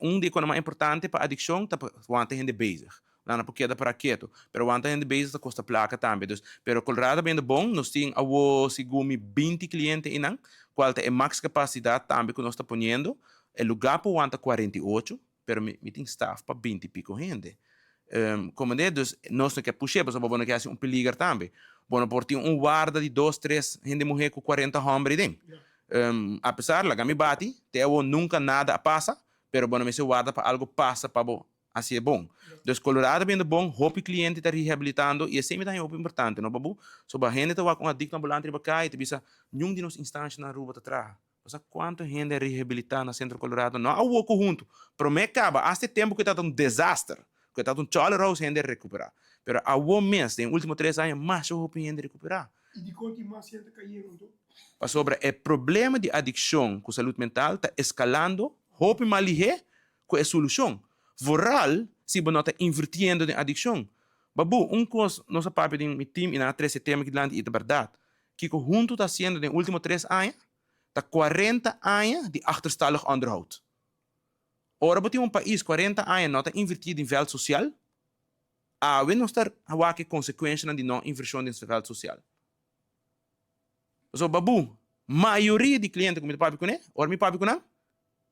Un di e kosnan mas importante pa adikshon ta pa wanta hende bezig. Nan no por keda para ketu. Pero wanta hende bezig ta kosta plaka tambe. Dus, pero Colorado ta bendo bon. Nos tin awo segun mi 20 kliente einan, kual ta e max kapasidat tambe ku nos ta poniendo. E lugá por wanta 48, pero mi tin staf pa 20 i piko hende. Komende? Dus nos no ke push'é pasobra bo no ke hasi un peliger tambe. Bo no por tin un warda di dos, tres hende muhé ku 40 hòmber ei den. Apesar, laga mi bati, te awo nunka nada a pasa, pero bo no mester warda pa algo pasa pa bo hasié bon. Dus Colorado biendo bon, hopi kliente ta rehabilitando i esei mi ta haña hopi importante, no Babu? Soba hende ta wak un adikto ambulante riba kaya i ta bisa, niun di nos instanshanan na Aruba ta traha. Bo sa kuantu hende a rehabilitá na Centro Colorado? No awo ku huntu. Promé kaba, asta e tempu ku e tabata un desaster, ku e tabata un cholerahouse hende a rekuperá. Pero awo mes, den e último tres aña, masha hopi hende a rekuperá. I dikon tin mas hende kayendo anto? Pasobra e problema di adikshon ku salud mental ta eskalando hopi mas lihé ku e solushon. Vooral si bo no ta invirtiendo den adikshon. Babu, un kos nos a papia den mi team i nan a trese e tema aki dilanti i ta bèrdat. Kiko huntu ta hasiendo den último tres aña ta 40 aña di achterstallig onderhoud. Ora bo tin un pais 40 aña no ta invirtí den vèlt sosial, awe nos ta wak e konsekuenshanan di no invershon den vèlt sosial. Pasobra babu, mayoria di kliente ku mi ta papia kuné, ora mi papia ku nan,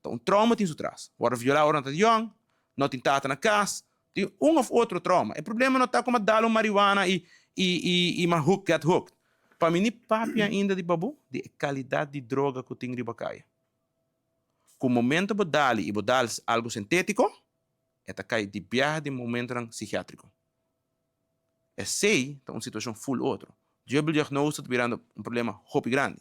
ta un trauma tin su tras. Wòrdu violá ora nan ta yòn, no tin tata na kas, tin un òf otro trauma. E problema no ta ku mi a dal un marihuana i i i mi a hook, get hooked. Pa mi ni papia ainda di babu di e kalidat di droga ku tin riba kaya. Ku momento bo dal i bo dal algu sintétiko, e ta kai di biaha den momentonan sikiátriko. Esei ta un situashon ful otro. Dubbel diagnose ta birando un problema hopi grandi.